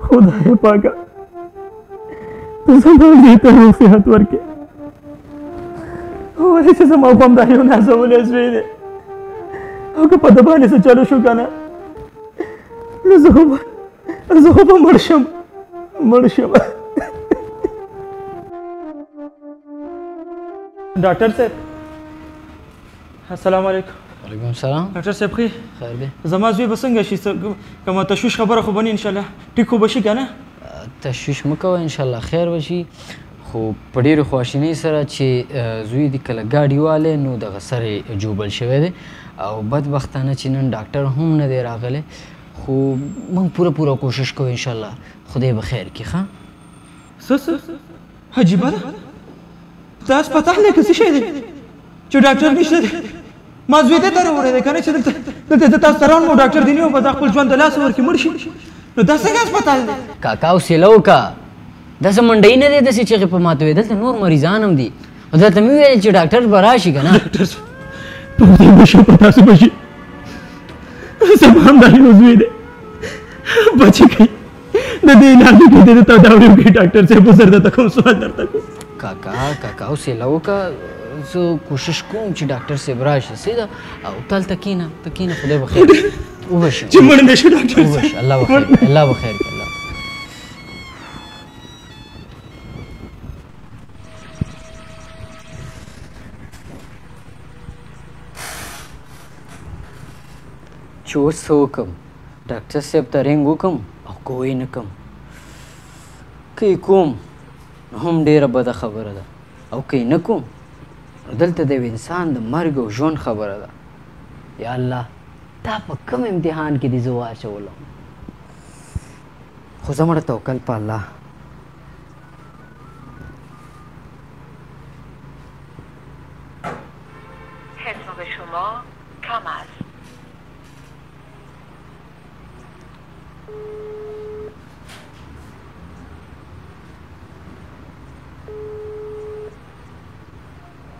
خدای پاکه ته زما زوی ته روغ صحت ورکړې، ولې چې زما خو همدا یو نازولی زوی دی، او که په ده باندې څه چلو شو که نه نو زه خو به مړ شم، مړ شم. ډاکټر صاحب السلام علیکم. وعلیکم السلام. ډاکټر صاحب ښه خیر دی؟ زما زوی به څنګه شي؟ کومه تشویش خبره خو به نه انشاءالله ټیک خو به شي که نه؟ تشویش مه کوه انشاءالله خیر به شي، خو په ډېرې خواشینۍ سره چې زوی دې کله ګاډي والی نو دغه سر یې ژوبل شوی دی، او بدبختانه چې نن ډاکټر هم نه دی راغلی، خو موږ پوره پوره کوشش کوو انشاءالله خدای به خیر کړي. ښه څه څه عجیبه ده، دا هسپتال دی که څه شی دی چې ډاکټر نشته دی؟ ما زوی دې ته راوړی دی که نه چې دلته دلته زه تاسو ته راوړم او ډاکټر دې نه وي، به خپل ژوند د لاسه ورکړي مړ شي، نو دا څنګه هسپتال دی؟ کاکا حوصله وکړه، داسې منډۍ نه دی داسې چغې په ماته وې، دلته نور مریضان هم دي، خو درته مې وویل چې ډاکټر به راشي که نه. ډاکټر صاحب په خدای به شي په تاسو به شي، زما همدا یو زوی دی، بچې کوي د دې علاج وکړي، د دې تداوي وکړي. ډاکټر صاحب اوس درته کوم سوال درته کوم. کاکا کاکا حوصله وکړه، زه کوشش کوم چې ډاکټر صاحب راشي، صحیح ده؟ او ته هلته کښېنه، ته کښېنه، خدای به خیر کړي، وبه شي چې مړ نه شي ډاکټر وبه شي، الله به خیر کړي، الله به خیر کړي. چې اوس څه وکړم؟ ډاکټر صاحب ته رنګ وکړم او که ویې نه کړم؟ که یې کوم نو هم ډېره بده خبره ده، او که یې نه کوم نو دلته د یو انسان د مرګ او ژوند خبره ده. یا الله تا په کوم امتحان کې دې زه واچولم؟ خو زه مړه توکل په الله. حساب شما کم است.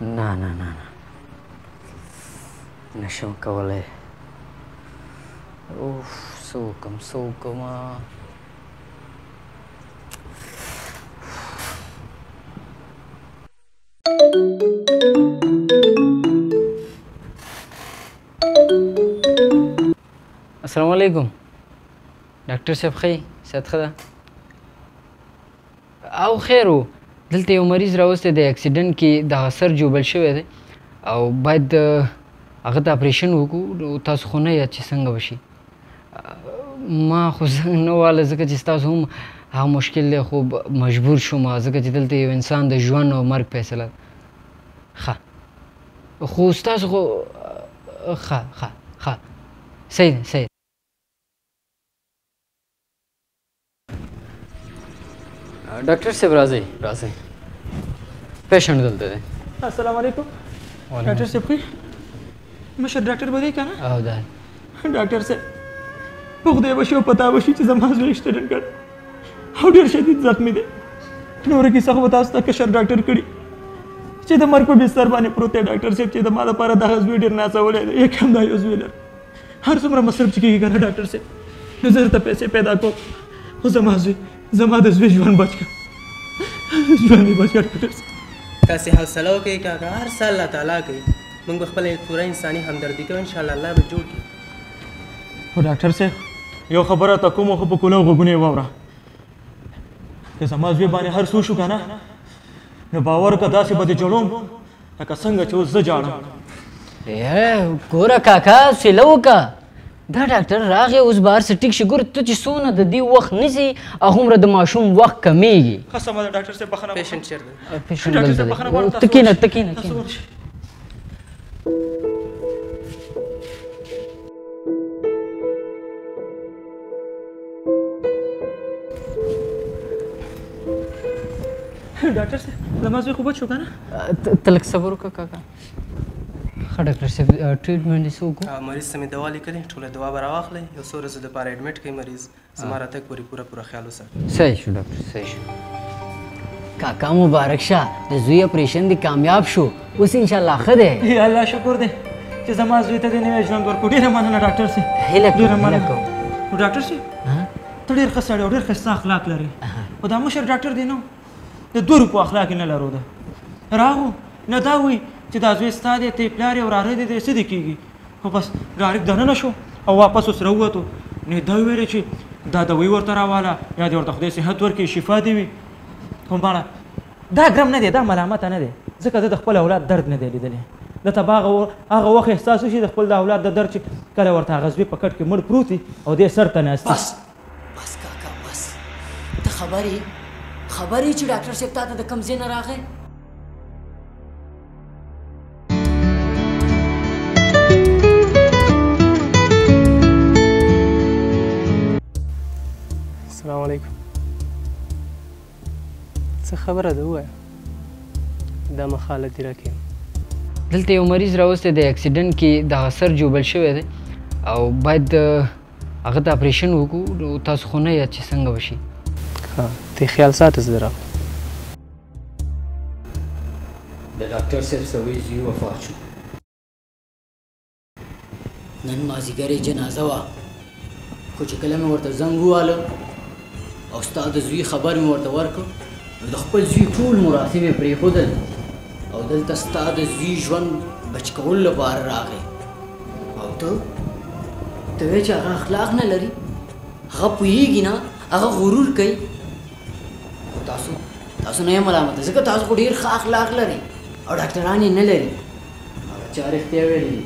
نه نه نه نه نشم کولی. اوف څه وکړم څه وکړم؟ السلام علیکم ډاکټر صاحب، ښه یې؟ صحت ښه ده؟ او خیر و، دلته یو مریض راوستی دی، اکسیډنټ کې دغه سر ژوبل شوی دی او باید هغه ته اپریشن وکړو. نو تاسو خو نه یاد چې څنګه به شي؟ ما خو زنګ نه واله ځکه چې ستاسو هم هغه مشکل دی، خو مجبور شوم ځکه چې دلته یو انسان د ژوند او مرګ فیصله ده. ښه خو ستاسو خو ښه ښه ښه صحیح دی صحیح. ډاکټر صاحب راځئ راځئ، پیشنټ دلته دی. السلام علیکم ډاکټر صاحب، ښه مشر ډاکټر به دی که نه؟ او ده. ډاکټر صاحب په خدای به شي او په تا به شي چې زما زوی اکسیډنټ کړی او ډېر شدید زخمي دی. نوره کیسه خو به تاسو ته کشر ډاکټر کړي چې د مرګ په بستر باندې پروت دی. ډاکټر صاحب چې د ما دپاره دغه زوی ډېر نازولی دی، یک همدا یو زوی لرم، هر څومره مصرف چې کېږي که نه ډاکټر صاحب نو زه درته پیسې پیدا کوم، خو زما زوی زما د زوی ژوند بچ کړه، ژوند یې بچ کړه ډاکټر صاحب. تاسې حوصله وکړئ کاکا، هر څه الله تعالی کوي، موږ به خپله پوره انساني همدردي کوو، انشاءالله الله به جوړ کړي. خو ډاکټر صاحب یو خبره ته کوم، خو په کوله غوږونه یې واوره، که زما زوی باندې هر څه وشو که نه نو باور وکړه داسې به دې جوړوم لکه څنګه چې اوس زه ژاړم. ګوره کاکا حوصله وکړه، دا ډاکټر راغی اوس به هر څه ټیک شي. ګوره ته چې څونه د دې وخت نیسې هغومره د ماشوم وخت کمیږي. ښه سمه ده ډاکټر صاحب، بخښنه. پیشنټ چېرته دی؟ پیشنټ دلته دی. ته کښېنه ته کښېنه. ډاکټر صاحب زما زوی خو بچ شو که نه؟ ته لږ صبر وکړه کاکا. ښه ډاکټر صاحب ټریټمنټ یې څه وکړو؟ مریض ته مې دوا لیکلې، ټوله دوا به راواخلئ، یو څو ورځو دپاره اډمټ کړئ مریض، زما راتګ پورې پوره پوره خیال وساتئ. صحیح شو ډاکټر صحیح شو. کاکا مبارک شه، د زوی اپریشن دې کامیاب شو، اوس انشاءالله ښه دی. یا الله شکر دی چې زما زوی ته دې نوی ژوند ورکړو. ډېره مننه ډاکټر صاحب. هیله کوم هیله کوم. ډاکټر صاحب ته ډېر ښه سړی او ډېر ښایسته اخلاق لرې، خو دا مشر ډاکټر دی نو د 2 روپو اخلاق یې نه لرو. ده راغو نه دا وایي چې دا زوی ستا دی، ته یې پلار یې، وراره دې دی، څه دې کېږي؟ خو بس ډایرکټ دننه شو او واپس اوس راووتو. نو یې دا وویلې چې دا دوایي ورته راواله، یا دې ورته خدای صحت ورکړي، شفا دې وي. خو ماړه دا ګرم نه دی، دا ملامته نه دی، ځکه ده د خپل اولاد درد نه دی لیدلی. ده ته به هغه وخت احساس وشي د خپل د اولاد د درد چې کله ورته هغه زوی په کټ کې مړ پروت وي او دی سر ته ناست. بس بس کاکا بس، ته خبر یې؟ خبر یې چې ډاکټر صاحب تا ته د کوم ځای نه راغی؟ السلام علیکم. څه خبره ده ووایه، دا مخاله دې راکړې. دلته یو مریض راوستی دی، اکسیډنټ کې دغه سر ژوبل شوی دی او باید هغه ته اپریشن وکړو. نو تاسو خو نه یاد چې څنګه به شي. ښه، ته خیال ساته، زه درغلم. د ډاکټر صاحب سوی زوی وفات شو. نن مازدیګر یې جنازه وه، خو چې کله مې ورته زنګ وواله او ستا د زوی خبر مې ورته ورکړ، نو د خپل زوی ټول مراسم یې پرېښودل او دلته ستا د زوی ژوند بچ کولو لپاره راغی. او ته ته وایې چې هغه اخلاق نه لري، هغه پوهېږي نه، هغه غرور کوي. خو تاسو تاسو نه یې ملامته، ځکه تاسو خو ډېر ښه اخلاق لرئ او ډاکټران یې نه لري. هغه چا رښتیا ویلي دي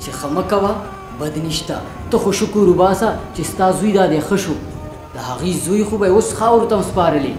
چې ښه مه کوه بد نشته. ته خو شکر وباسه چې ستا زوی دا دی ښه شو، د هغې زوی خو به یې اوس خاورو ته هم سپارلی.